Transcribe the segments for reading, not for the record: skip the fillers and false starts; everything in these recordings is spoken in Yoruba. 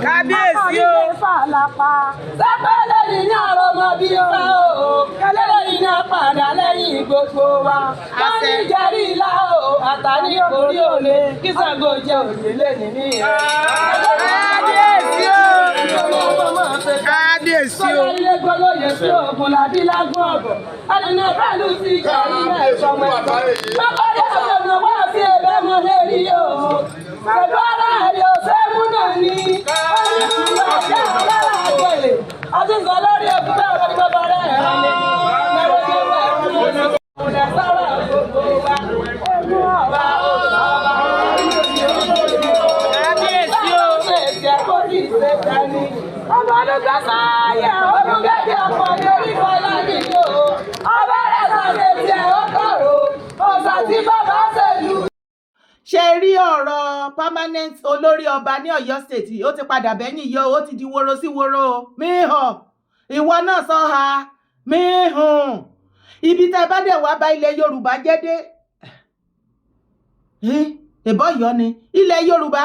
Kábíyèsí o. Fàlàpà. Sẹ́pẹ̀lẹ̀ ní ní àrọ̀mọ bí fa o. Kẹlẹ́lẹ́ yìí náà padà lẹ́yìn gbogbo wa. Wọ́n ní jẹ́rí ìlà o, àtàní orí òlé. Kí Ṣàngó jẹ́ òye lẹ́ni ní ẹ̀. Kábíyèsí o. Kábíyèsí o. Sọ́jà ilé gbọ́lóye sí ògùn làbí lágún ọ̀bọ̀. Àdìnà bẹ́ẹ̀lú sí ìjà ilé ẹ̀sọ́ mọ́. Bàbá yóò ṣọ̀nà wá sí ẹ̀bẹ̀ mọ́ lérí o. Pẹ̀lú ara rẹ̀ ò ṣe é mú náà ní. Ọjà alára àgbẹ̀lẹ̀. Àti sọ lórí ẹ̀kú bẹ́ẹ̀ wọ́n ní bàbá rẹ̀ rẹ̀ ní. Mẹ́wọ́n ní wà fún ọ̀nà sára gbogbo wa. Ẹ̀mú ọ̀bá ọ̀bá. Kábíyèsí o. Ọba olùgbàsáyà olùgbàdì ọ̀pọ̀ lórí fọlá nìyó. Ọba rẹ̀ sàlẹ̀ tiẹ̀ ó kọ̀rọ̀. Ọ̀sà tí bàbá ṣèlú. Ṣe rí ọ̀rọ̀ permanent olórí ọba ní Ọ̀yọ́ State, ó ti padà bẹ́yìn yọ, ó ti di woro sí woro o. Míhàn ìwọ náà sọ ha míhùn ibi tẹ́ bá dẹ̀ wá bá ilẹ̀ Yorùbá jẹ́ dé ìbọn yọ ni ilẹ̀ Yorùbá,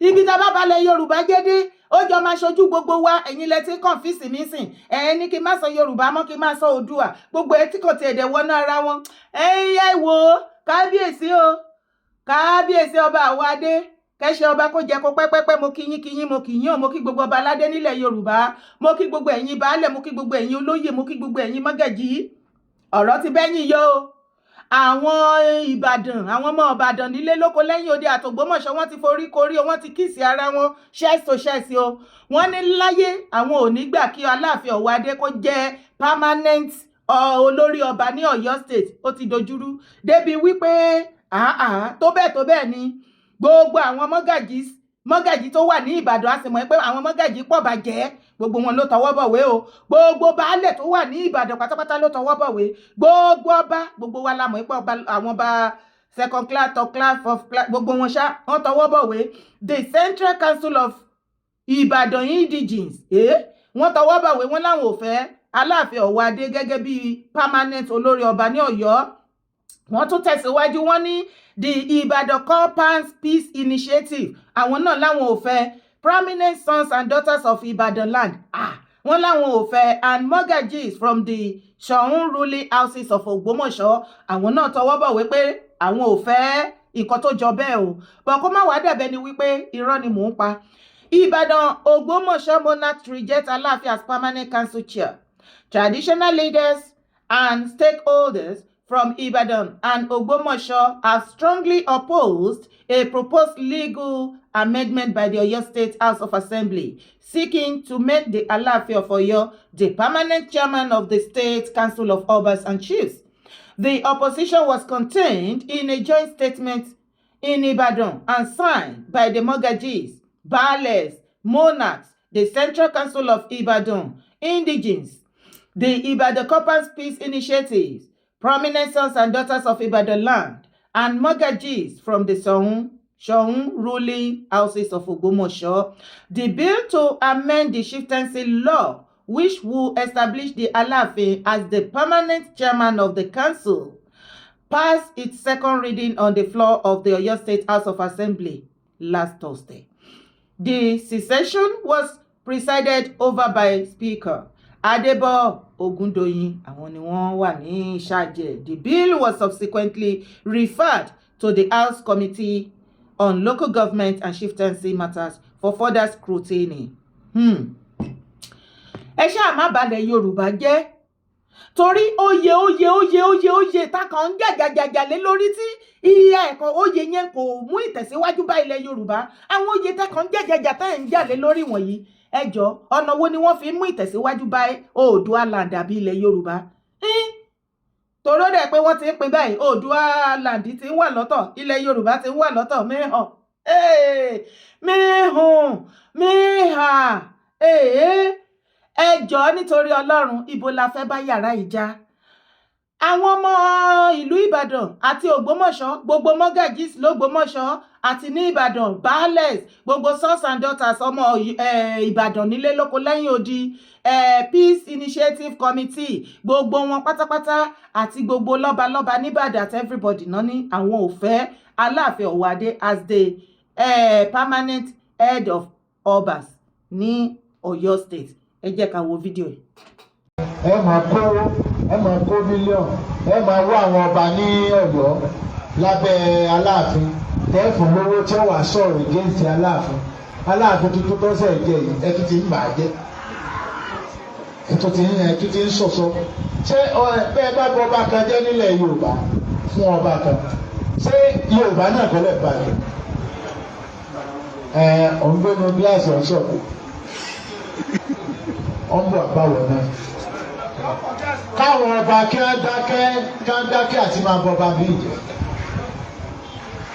ibi tẹ́ bá balẹ̀ Yorùbá jẹ́ dé, ó jọ máa ṣojú gbogbo wa. Ẹ̀yin lẹ ti ń confuse mi sìn ẹ̀ ní kí n má sọ Yorùbá mọ́, kí n má sọ Oòduà, gbogbo ẹ tí kò tiẹ̀ dẹ̀ wọnú ara wọn. Ẹ̀yin ẹ wò ó, kábíyèsí o, kábíyèsí ọba àwọn adé kẹsẹ ọba kó jẹ kó pẹ́pẹ́pẹ́. Mo kí yín, kí yín, mo kí yín o. Mo kí gbogbo ọba aládé nílẹ̀ Yorùbá, mo kí gbogbo ẹ̀yin baálẹ̀, mo kí gbogbo ẹ̀yin olóyè, mo kí gbogbo ẹ̀yin mọ́gàjí. Ọ̀rọ̀ ti bẹ́yìn yọ o. Àwọn Ìbàdàn, àwọn ọmọ Ìbàdàn nílé lóko lẹ́yìn odi àtògbómọ̀ṣọ́, wọ́n ti forí korí o, wọ́n ti kiss ara wọn chest to chest o. Wọ́n ní láyé, àwọn ò ní gbà kí Aláàfin Ọ̀wọ́adé kó jẹ́ permanent olórí ọba ní Ọ̀yọ́ State. Ó ti dojúrú débi wípé àá tó bẹ́ẹ̀ tó bẹ́ẹ̀ ni gbogbo àwọn mọ́gàjí mọ́gàjí tó wà ní Ìbàdàn, a sì mọ̀ pé àwọn mọ́gàjí pọ̀ bàjẹ́, gbogbo wọn ló tọwọ́ bọ̀wé o. Gbogbo baálẹ̀ tó wà ní Ìbàdàn pátápátá ló tọwọ́ bọ̀wé. Gbogbo ọba, gbogbo wa la mọ̀ pé ọba, àwọn ọba second class, third class, fourth class, gbogbo wọn ṣá wọ́n tọwọ́ bọ̀wé. The Central Council of Ìbàdàn Indigenes, wọ́n tọwọ́ bọ̀wé, wọ́n láwọn ò fẹ́ Aláàfin Ọ̀wọ́adé gẹ́gẹ́ bí permanent olórí ọba ní Ọ̀yọ́. Wọ́n tún tẹ̀síwájú, wọ́n ní the Ibadan Corpers Peace Initiative, àwọn náà láwọn ò fẹ́. Prominent sons and daughters of Ibadan land, ah, wọ́n láwọn ò fẹ́, and mogajis from the Ṣọ̀ún ruling houses of Ògbómọ̀ṣọ́, àwọn náà tọwọ́ bọ̀wé pé àwọn ò fẹ́ nǹkan tó jọ bẹ́ẹ̀ o. Bọ̀ kó má wàá dàbẹ́ ni wípé irọ́ ni mò ń pa. Ìbàdàn Ògbómọ̀ṣọ́ monarchs reject Aláàfin as permanent council chair. Traditional leaders and stakeholders from Ibadan and Ogbomoso have strongly opposed a proposed legal amendment by the Oyo State House of Assembly seeking to make the Alaafin of Oyo the permanent chairman of the State Council of Obas and Chiefs. The opposition was contained in a joint statement in Ibadan and signed by the Mogajis, Baales, monarchs, the Central Council of Ibadan Indigenes, the Ibadan Corpers Peace Initiative, prominent sons and daughters of Ibadan land, and Mogajis from the Soun ruling houses of Ogbomoso. The bill to amend the chieftaincy law, which will establish the Alaafin as the permanent chairman of the council, passed its second reading on the floor of the Oyo State House of Assembly last Thursday. The session was presided over by Speaker Adebo Ogundoyin, àwọn ni wọ́n wà ní ìṣàjẹ́. The bill was subsequently referred to the House Committee on Local Government and Chieftaincy Matters for further scrutiny. Ẹ ṣáà má balẹ̀ Yorùbá jẹ́, torí oyè oyè oyè oyè oyè takàn ń jàjàjàjà lé lórí tí iye ẹ̀kọ́ oyè yẹn kò mú ìtẹ̀síwájú bá ilẹ̀ Yorùbá. Àwọn oyè takàn ń jàjàjà tá ẹ̀ ń jà lé lórí wọ̀nyí, ẹ jọ, ọ̀nà wo ni wọ́n fi mú ìtẹ̀síwájú bá Oòduà land àbí ilẹ̀ Yorùbá? Toró dẹ̀ pé wọ́n ti ń pín báyìí, Oòduà land ti ń wà lọ́tọ̀, ilẹ̀ Yorùbá ti ń wà lọ́tọ̀. Mìíràn mìhùn mìhà, ẹ jọ̀ọ́, nítorí Ọlọ́run, ibo la fẹ́ bá yàrá ìjà? Àwọn ọmọ ìlú Ìbàdàn àti Ògbómọ̀ṣọ́, gbogbo mọ́gàjísì lÓgbómọ̀ṣọ́ àti ní Ìbàdàn, baálẹ̀, gbogbo sons and daughters ọmọ Ìbàdàn nílé lóko lẹ́yìn odi, Peace Initiative Committee, gbogbo wọn pátápátá àti gbogbo lọ́balọ́ba nìbàdàn àti everybody náà ní àwọn ò fẹ́ Aláàfin Ọ̀wọ́adé as the permanent head of Obas. Ní Ọ̀yọ́ State. Ẹ jẹ́ ká wo fídíò yìí. Ẹ máa kó, ẹ máa kó mílíọ̀nù, ẹ máa wá àwọn ọba ní Ọ̀yọ́ lábẹ́ Aláàfin tẹ́ẹ̀fù lówó tí ó wà sọ̀rọ̀ against Aláàfin. Aláàfin tuntun tó ṣẹ̀ jẹ́ yìí, ẹ tún ti ń bà á jẹ́, ẹ tún ti ń sọ̀sọ́. Ṣé bẹ́ẹ̀ bá bọ́ ọba kan jẹ́ nílẹ̀ Yorùbá fún ọba kan, ṣé Yorùbá náà kọ́ lẹ̀ bàjẹ́? Ẹ ò ń gbénu gíláàsì ọ̀ṣọ́kù, ọ̀ ń bọ̀ àbáwọ̀ náà. Káwọn ọba kí wọ́n dákẹ́, kí wọ́n dákẹ́ àti máa bọ́ ọba bíi jẹ́,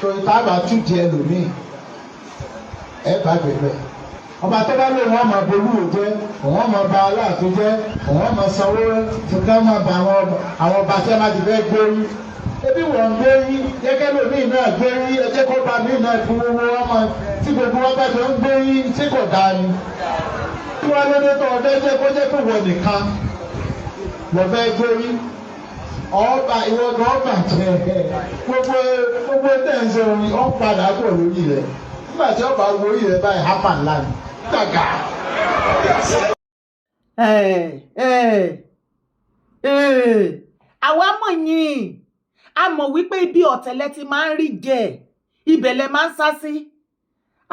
torí tábà tújẹ ẹlòmíì, ẹ bá gbẹgbẹ. Ọba tó bá lóun wọn máa bolúwo jẹ́, òun máa ba Aláàfin jẹ́, òun máa sanwó fún ká máa ba àwọn ọba tí a máa ti fẹ́ gbórí. Ebi wọ́n ń gbórí gẹ́gẹ́ lómìn náà gbórí, ẹ jẹ́ kó ba mí náà fún owó wọn máa tí gbogbo wọn bá jọ ń gbórí tí kò dáa ni. Kí wọ́n lóde tó ọdẹ jẹ́ kó jẹ́ kó wọ nìkan lọ fẹ́ gbórí ọba, ìwọ gan ọba jẹ. Gbogbo tẹ̀ ń sọ orin ọ̀ padà bọ̀ lórí rẹ̀ nígbà tí ọba wo orí rẹ̀ báyìí, hápà ńlá ni gbàgà. Ẹ ẹ ẹ, àwa mọ̀ yín, a mọ̀ wípé ibi ọ̀tẹ̀lẹ̀ ti máa ń rí jẹ, ibẹ̀ lẹ máa ń sá sí.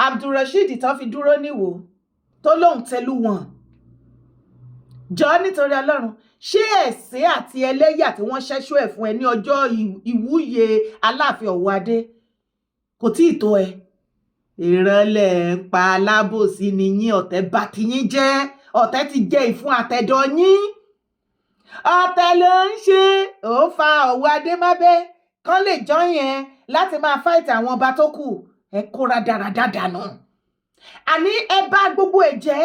Abdulrasheed tó fi dúró níwò tó lóun tẹlu wọn jọ nítorí Ọlọ́run, ṣé ẹ̀sìn àti ẹlẹ́yà tí wọ́n ṣẹ́ṣọ́ ẹ̀ fún ẹ ní ọjọ́ ìwúyè Aláàfin Ọ̀wọ́adé kò tí ì tó ẹ? Ìrọ̀lẹ́ ń pa, alábòsí ni yín. Ọ̀tẹ̀ bá ti yín jẹ́, ọ̀tẹ̀ ti jẹ́ ìfún àtẹ̀dọ̀ yín. Ọ̀tẹ̀ ló ń ṣe ó fa Ọ̀wọ́adé mábẹ́ kán lè jọyìn ẹ láti máa fight àwọn ọba tó kù. Ẹ kóra dáradára dànù. Àní ẹ bá gbogbo ẹ jẹ́.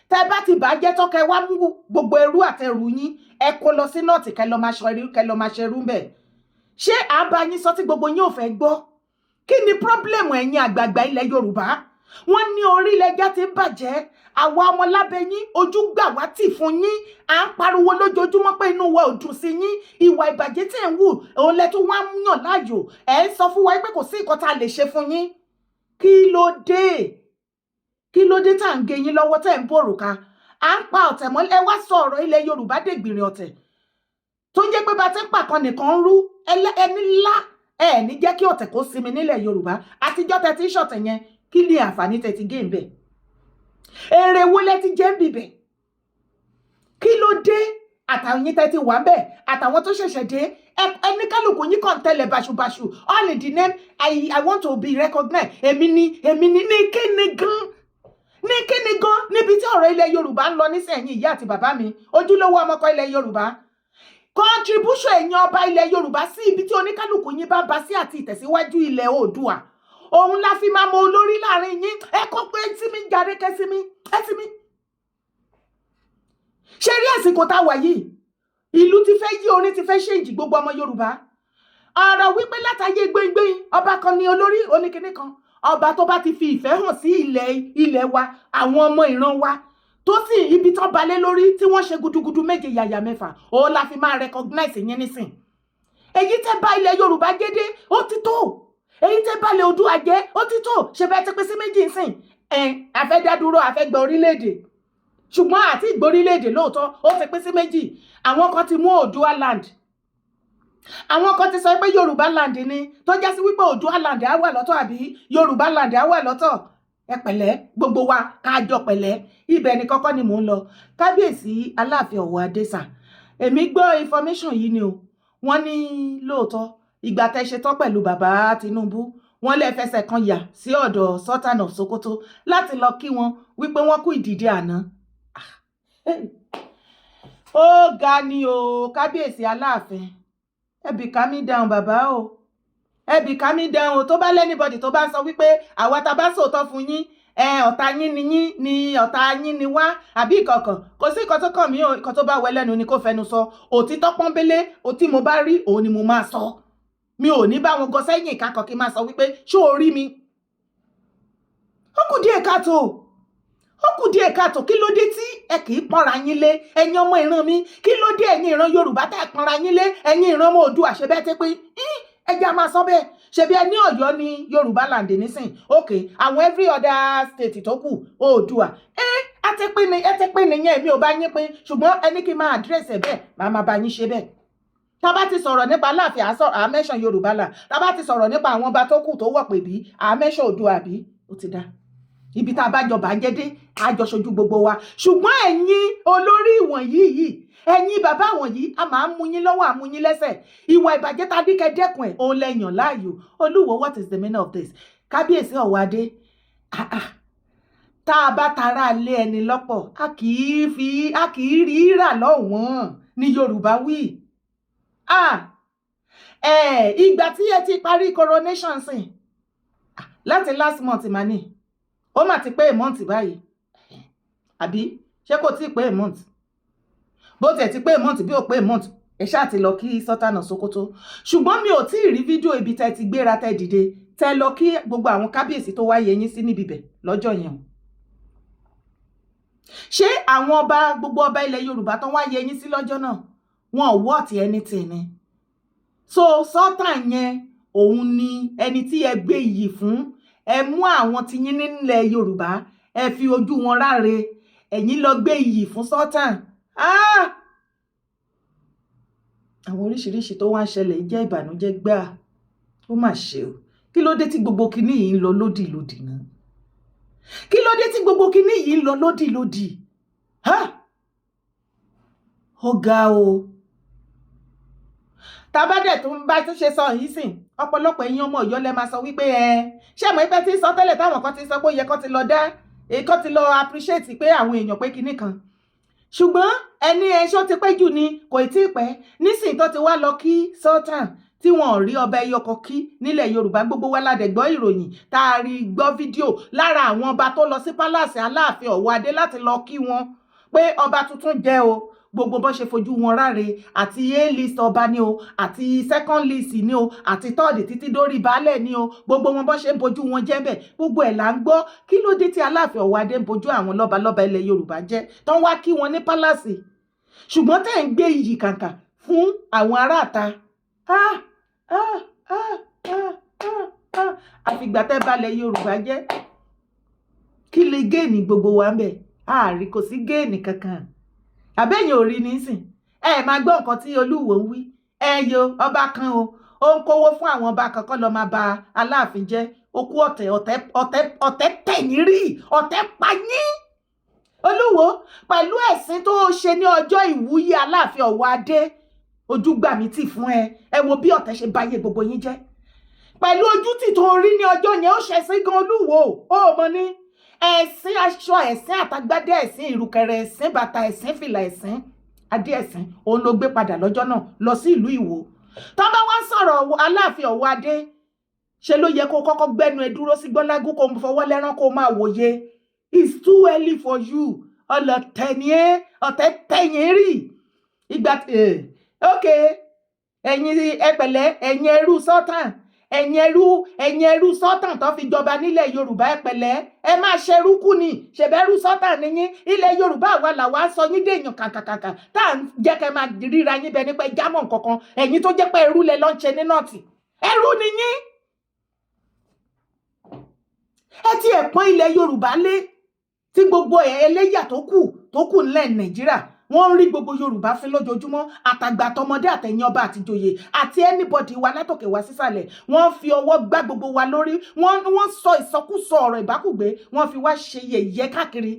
Tẹ bá ti bàjẹ́ tọ́kẹ́, wá mú gbogbo ẹrú àtẹrù yín, ẹ kó lọ sí North, kẹ lọ máa ṣerú, kẹ lọ máa ṣerú bẹ́ẹ̀. Ṣé à ń bá yín sọ tí gbogbo yín ò fẹ́ gbọ́? Kí ni problem ẹ̀yin àgbààgbà ilẹ̀ Yorùbá? Wọ́n ní orílẹ̀-èdè ti ń bàjẹ́. Àwa ọmọ lábẹ́ yín, ojú gbà wá tì fún yín. À ń pariwo lójoojúmọ́ pé inú wa ò dùn sí yín. Ìwà ìbàjẹ́ tí ẹ̀ ń wù, òun lẹ tún wá ń yàn láàyò. Ẹ̀ ń sọ fún wa pé kò sí nǹkan tá a lè ṣe fún yín. Kí ló dé? Kí ló dé tá à ń gé yín lọ́wọ́ tẹ́ ń bòrùka? À ń pa ọ̀tẹ̀ mọ́. Ẹ wá sọ ọ̀rọ̀ ilẹ̀ Yorùbá dègbìnrin ọ̀tẹ̀, tó jẹ́ pé bá ti ń pàkan nìkan ń rú ẹni ńlá. Ẹ ní jẹ́ kí ọ̀tẹ̀ kó sinmi nílẹ̀ Yorùbá. Àtijọ́ tẹ ti ń ṣọ̀tẹ̀ yẹn, kí ni àǹfààní tẹ ti gé ń bẹ̀? Èrè wo lẹ ti jẹ́ ń bibẹ̀? Kí ló dé? Àtàwọn yín tẹ ti wà ń bẹ̀, àtàwọn tó ṣẹ̀ṣẹ̀ dé, ẹni kálukú yín kàn tẹ̀lé báṣubàṣu, all in the name I want to be recognized. Èmi ni, èmi ni. Ní kíni gan? Ní kíni gan níbi tí ọ̀rọ̀ ilẹ̀ Yorùbá ń lọ nísìnyí? Ìyá àti bàbá mi, ojúlówó ọmọkọ ilẹ̀ Yorùbá, contribution ẹ̀yin ọba ilẹ̀ Yorùbá sí ibi tí oníkálukú yín bá ba sí àti ìtẹ̀síwájú ilẹ̀ Oòduà, òun la fi máa mọ olórí láàrin yín. Ẹ kọ́ pé tí mi jáde kẹ́sí mi ẹ sí mi. Ṣé rí àsìkò tá a wà yìí, ìlú ti fẹ́ yí, orin ti fẹ́ ṣèǹjì. Gbogbo ọmọ Yorùbá, ọ̀rọ̀ wípé látàyè gbẹ̀ngbẹ̀ng ọba kan ní olórí oníkinní kan, ọba tó bá ti fi ìfẹ́ hàn sí ilẹ̀ wa, àwọn ọmọ ìran wa, tó sì ibi tán balẹ̀ lórí tí wọ́n ṣe gudugudu méje yàyà mẹ́fà, òun la fi máa recognize yín nísìn. Èyí tẹ́ bá ilẹ̀ Yorùbá gédé, ó ti tó. Èyí tẹ́ bá ilẹ̀ Oòduà jẹ́, ó ti tó. Ṣe bẹ́ẹ̀ ti pín sí méjì nsìn ẹ̀, àfẹ́ dádúró, àfẹ́ gba orílẹ̀-èdè, ṣùgbọ́n àti ìgbórílẹ̀-èdè lóòótọ́, ó ti pín sí méjì. Àwọn kan ti mú Oòduà land, àwọn kan ti sọ pé Yorùbá land ni, tó já sí wípé Oòduà land á wà lọ́tọ̀ àbí Yorùbá land á wà lọ́tọ̀. Ẹ pẹ̀lẹ́, gbogbo wa ká jọ pẹ̀lẹ́. Ibẹ̀ ni kọ́kọ́ ni mò ń lọ. Kábíyèsí Aláàfin Ọ̀wọ̀ Adésà, èmi gbọ́ information yìí ni o. Wọ́n ní lóòótọ́, ìgbà tẹ́ ṣe tán pẹ̀lú bàbá Tinubu, wọ́n lè fẹsẹ̀ kan yà sí ọ̀dọ̀ Sultan of Sokoto láti lọ kí wọn wípé wọ́n kú ìdìde àná. Ó ga ni o. Kábíyèsí Aláàfin, ẹ bí calm down, bàbá o, ẹ bí calm down o. Tó bá l' anybody tó bá ń sọ wípé àwa tá a bá sòótọ́ fún yín, ẹ ọ̀tá yín ni yín ni, ọ̀tá yín ni wá àbí ìkọ̀kàn, kò sí nǹkan tó kàn mí o. Nǹkan tó bá wẹ lẹ́nu ni kò fẹnu sọ. Òtítọ́ pọ́nbélé o, tí mo bá rí, òun ni mo máa sọ. Mi ò ní bá wọn gọ sẹ́yìn ìkakọ̀ kí n máa sọ wípé ṣó o rí mi. Ó kù díẹ̀ káàtó, ó kù díẹ̀ káàtó. Kí ló dé tí ẹ kì í pọ́nra yín lé, ẹ̀yin ọmọ ìran mi? Kí ló dé, ẹ̀yin ìran Yorùbá, tẹ́ ẹ pọ́nra yín lé? Ẹ̀yin ìran ọmọ Oòduà, ṣe bẹ́ẹ̀ ti pín? Ẹ jẹ́ a máa sọ bẹ́ẹ̀. Ṣebí ẹ ní Ọ̀yọ́ ní Yorùbá land nísìn? Ok, àwọn every other state tó kù, Oòduà. Á ti pín ni, ẹ ti pín nìyẹn. Èmi ò bá yín pín, ṣùgbọ́n ẹni kí n máa address ẹ̀ bẹ́ẹ̀, màá máa bá yín ṣe bẹ́ẹ̀. Tá bá ti sọ̀rọ̀ nípa Aláàfin, à mention Yorùbá là. Tá bá ti sọ̀rọ̀ nípa àwọn ọba tó kù tó wọ̀ pè bí, à mention Oòduà bí. Ó ti dá ibi tá a bá jọ bàjẹ́ dé, a jọ ṣojú gbogbo wa. Ṣùgbọ́n ẹ̀yin olórí ìwọ̀nyí yìí, ẹ̀yin bàbá wọ̀nyí, a máa ń mú yín lọ́wọ́, àmú yín lẹ́sẹ̀. Ìwà ìbàjẹ́ tá a díkẹ́ dẹ́kun ẹ̀, òun lẹ́yàn láàyò. Olúwo, what is the meaning of this? Kábíyèsí Ọ̀wádé, ah ah, tá a bá tara lé ẹni lọ́pọ̀, a kì í fi, a kì í rí rà lọ́wọ́n ní Yorùbá wí. Ah, ìgbà tí ẹ ti parí coronation sìn láti last month mà ní, ó mà ti pé a month báyìí, àbí ṣé kò tí ì pé a month? Bó tiẹ̀ ti pé a month, bí ò pé a month, ẹ ṣáà ti lọ kí Sultan of Sokoto. Ṣùgbọ́n mi ò tí ì rí fídíò ibi tẹ́ ti gbéra, tẹ́ dìde, tẹ́ lọ kí gbogbo àwọn kábíyèsí tó wáyé yín sí níbi bẹ̀ lọ́jọ́ yẹn o. Ṣé àwọn ọba, gbogbo ọba ilẹ̀ Yorùbá tó wáyé yín sí lọ́jọ́ náà, wọn ò worth anything ni? So Sultan yẹn, òun ni ẹni tí ẹ gbé iyì fún. Ẹ mú àwọn tí yín nílẹ̀ Yorùbá, ẹ fi ojú wọn ráre, ẹ̀yin lọ gbé iyì fún Sultan. Ah! Àwọn oríṣiríṣi tó wá ń ṣẹlẹ̀ jẹ́ ìbànújẹ́ gbáà. Ó mà ṣe o. Kí ló dé tí gbogbo kinní yìí ń lọ lódìlódì náà? Kí ló dé tí gbogbo kinní yìí ń lọ lódìlódì? Ha, ó ga o. Tábàdẹ̀ tó ń bá tún ṣe sọ yìí sìn, ọ̀pọ̀lọpọ̀ ẹ̀yin ọmọ Ọ̀yọ́ lẹ máa sọ wípé ẹ ṣé mọ̀ pé tí ń sọ tẹ́lẹ̀, táwọn kan ti sọ pé ó yẹ kó ti lọ dá, kó ti lọ appreciate pé àwọn èèyàn pé kinní kan. Ṣùgbọ́n ẹni ẹṣọ́ ti pẹ́ jù ni, kò tí ì pẹ́ nísìnyí tó ti wá lọ kí Sultan, tí wọn ò rí ọba ẹyọkọ kí nílẹ̀ Yorùbá. Gbogbo wa la dẹ̀ gbọ́ ìròyìn tá a rí gbọ́ fídíò lára àwọn ọba tó lọ sí palace Aláàfin Ọ̀wọ́adé láti lọ kí wọn pé ọba tuntun jẹ́ o. Gbogbo bó ṣe fojú wọn ráre, àti A list ọba ni o, àti second list ni o, àti third, títí dórí baálẹ̀ ni o, gbogbo wọn bó ṣe ń bojú wọn jẹ́ bẹ́ẹ̀, gbogbo ẹ̀ là ń gbọ́. Kí ló dé tí Aláàfin Ọ̀wọ́adé ń bojú àwọn lọ́balọ́ba ilẹ̀ Yorùbá jẹ́ tó ń wá kí wọn ní palace, ṣùgbọ́n tẹ́ ń gbé iyì kàǹkà fún àwọn aráàta? Ah ah ah ah ah ah! Àfìgbà tẹ́ balẹ̀ Yorùbá jẹ́, kí lè gain gbogbo wa ń bẹ̀? Àárí kò sí gain kankan. Àbẹ́yìn ò rí nísìn, ẹ máa gbọ́ nǹkan tí Olúwo ń wí. Ẹ yo ọba kan o, ó ń kówó fún àwọn ọba kankan lọ́ọ́ máa ba Aláàfin jẹ́. Okú ọ̀tẹ̀, ọ̀tẹ̀, ọ̀tẹ̀, ọ̀tẹ̀ tẹ̀yìn rí, ọ̀tẹ̀ pa yín. Olúwo, pẹ̀lú ẹ̀sìn tó ṣe ní ọjọ́ ìwúyè Aláàfin Ọ̀wọ́adé, ojú gbà mí tì fún ẹ. Ẹ wo bí ọ̀tẹ̀ ṣe báyé gbogbo yín jẹ́ pẹ̀lú ojú tì tó rí ní ọjọ́ yẹn. Ó ṣẹ̀sín gan, Olúwo. Ó mọ ní ẹ̀sìn, aṣọ ẹ̀sìn, àtàgbádé ẹ̀sìn, ìrùkẹ̀rẹ̀ ẹ̀sìn, bàtà ẹ̀sìn, fìlà ẹ̀sìn, adé ẹ̀sìn, òun ló gbé padà lọ́jọ́ náà lọ sí ìlú Ìwó. Tó bá wá sọ̀rọ̀ Aláàfin Ọ̀wọ́adé, ṣe ló yẹ kó kọ́kọ́ gbẹ́nu ẹ dúró sí gbọ́lágún, kó fọwọ́ lẹ́rán, kó máa wòye. It's too early for you. Ọlọ́tẹ̀ ni ẹ́, ọ̀tẹ̀ tẹ̀yìn rí ìgbà. Ok, ẹ̀yin ẹ pẹ̀lẹ́, ẹ̀yin ẹrú Sultan, ẹ̀yin ẹrú Sultan tó fi jọba nílẹ̀ Yorùbá, ẹ pẹ̀lẹ́. Ẹ máa ṣerú kú ni, ṣèbẹ̀rù Sultan nìyín. Ilẹ̀ Yorùbá, àwa làwa sọ yín dèèyàn kàkàkàkà tá à ń jẹ́ kẹ́ máa ríra yín bẹ nípa jámọ̀ nkankan. Ẹ̀yin tó jẹ́ pé ẹrú lẹ lọ́ ń ṣe ní North, ẹrú ni yín. Ẹ ti ẹ̀ pọ́n ilẹ̀ Yorùbá lé tí gbogbo ẹlẹ́yà tó kù nílẹ̀ Nàìjíríà, wọ́n ń rí gbogbo Yorùbá fín lójoojúmọ́, àtàgbà àtọmọdé, àtẹ̀yìn ọba àtìjòyè àti anybody wa látòkè wá sísàlẹ̀. Wọ́n fi ọwọ́ gbá gbogbo wa lórí, wọ́n sọ ìsọkúsọ, ọ̀rọ̀ ìbákùgbé, wọ́n fi wá ṣe yẹ̀yẹ́ káàkiri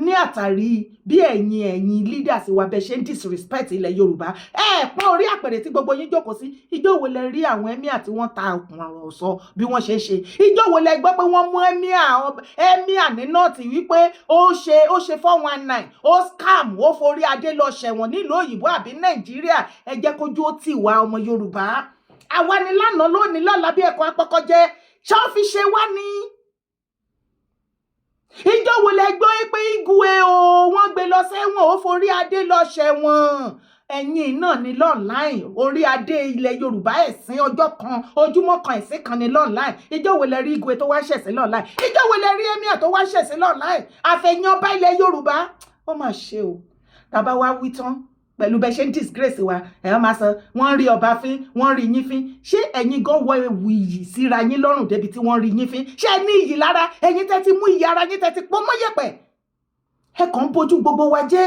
ní àtàrí bí ẹ̀yin leaders wa bẹ ṣe ń disrespect ilẹ̀ Yorùbá. Ẹ pọ́n orí àpèrè tí gbogbo yín jókòó sí. Ìjọ wo lẹ rí àwọn emir tí wọ́n ta okùn ọ̀rọ̀ sọ bí wọ́n ṣe ń ṣe? Ìjọ wo lẹ gbọ́ pé wọ́n mú emir ní North wípé ó ṣe 419, ó scam, ó forí adé lọ ṣẹ̀wọ̀n nílùú òyìnbó àbí Nàìjíríà? Ẹ jẹ́ kójú ó tì wá, ọmọ Yorùbá. Àwa ni lánàá, lónìí, lọ́la, bí ẹ̀kọ́ apọ́kọ́jẹ́ ṣé fi ṣe wá ní. Ìjọ wo lẹ gbọ́ pé Igwe o, wọ́n gbé lọ sẹ́wọ̀n, ó forí adé lọ ṣẹ̀wọ̀n? Ẹ̀yin náà ní l'online, orí adé ilẹ̀ Yorùbá, ẹ̀sìn ọjọ́ kan, ojúmọ́ kan, ẹ̀sìn kan ní l'online. Ìjọ wo lẹ rí Igwe tó wá ṣẹ̀sìn l'online? Ìjọ wo lẹ rí emir tó wá ṣẹ̀sìn l'online? Àfẹ̀yìn ọba ilẹ̀ Yorùbá, ó mà ṣe o. Tàbá wá wí tán, pẹ̀lú bẹ́ẹ̀ ṣe ń disgrace wa, ẹ̀ máa sọ wọ́n rí ọba fín, wọ́n rí yín fín. Ṣé ẹ̀yin gan wọ ewu iyì síra yín lọ́rùn débi tí wọ́n rí yín fín? Ṣé ẹ ní iyì lára? Ẹ̀yin tẹ́ ti mú iyì ara yín, tẹ́ ti pọ́n mọ́ yẹ̀pẹ̀. Ẹ kàn ń bójú gbogbo wa jẹ́.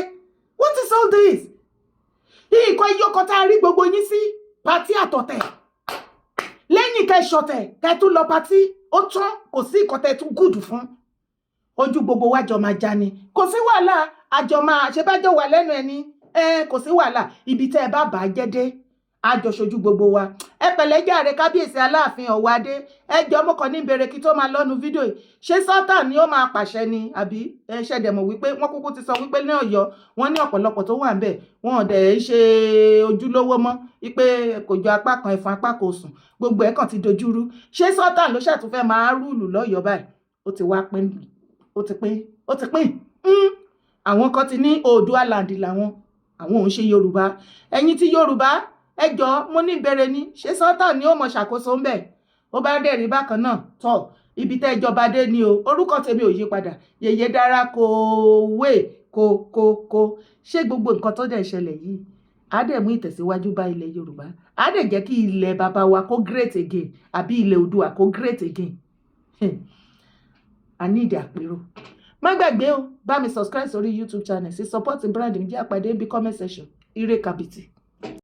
What is all this? Nǹkan iyọkọ tá a rí gbogbo yín sí, party àtọ̀tẹ̀. Lẹ́yìn kẹ́ ṣọ̀tẹ̀, kẹ́ tún lọ party, ó tán. Kò sí nǹkan tẹ́ tún gùdù fún. Ojú gbogbo wa jọ máa já ni. Kò sí wàhálà, àjọ máa ṣe bá jọ wà lẹ́nu ẹni ẹ, kò sí wàhálà. Ibi tẹ́ ẹ bá bàá jẹ́ dé, àjọṣojú gbogbo wa. Ẹ pẹ̀lẹ́ jàre, kábíyèsí Aláàfin Ọ̀wọ́adé. Ẹ jọ, mo kàn ní ìbéèrè kí tó máa lọ́nu fídíò yìí. Ṣé Sultan ni ó máa pàṣẹ ni, àbí ẹ ṣẹ̀dẹ̀ mọ̀ wípé wọ́n kúkú ti sọ wípé ní Ọ̀yọ́, wọ́n ní ọ̀pọ̀lọpọ̀ tó wà ń bẹ̀, wọn ò dẹ̀ ń ṣe ojúlówó mọ́, wípé kò jọ apá kan ẹ̀fọn, apá kan òsùn, gbogbo ẹ̀ kàn ti dojúrú? Ṣé Sultan ló ṣàtúnfẹ́ máa rule lọ́yọ̀ọ́ báyìí? Ó ti wá pín, ó ti pín, ó ti pín. Àwọn kan ti ní Oòduà land làwọn, àwọn ò ń ṣe Yorùbá. Ẹ̀yin tí Yorùbá, ẹ jọ, mo ní ìbéèrè ni: ṣé Sultan ni ó mọ ṣàkóso ńbẹ̀? Ó bá dẹ̀ rí bákan náà tọ̀, ibi tẹ́ ìjọba dé ni o. Orúkọ tèmi ò yí padà, Yèyé Dára. Kò wé kò kò kò. Ṣé gbogbo nǹkan tó dẹ̀ ṣẹlẹ̀ yìí á dẹ̀ mú ìtẹ̀síwájú bá ilẹ̀ Yorùbá, á dẹ̀ jẹ́ kí ilẹ̀ bàbá wa kó great again, àbí ilẹ̀ Oòduà kó great again? A ní ìdí àpérò. Má gbàgbé o, bá mi subscribe sórí YouTube channel sí support brand mi. Jẹ́ àpàdé níbi comment section. Ire kàbìtì.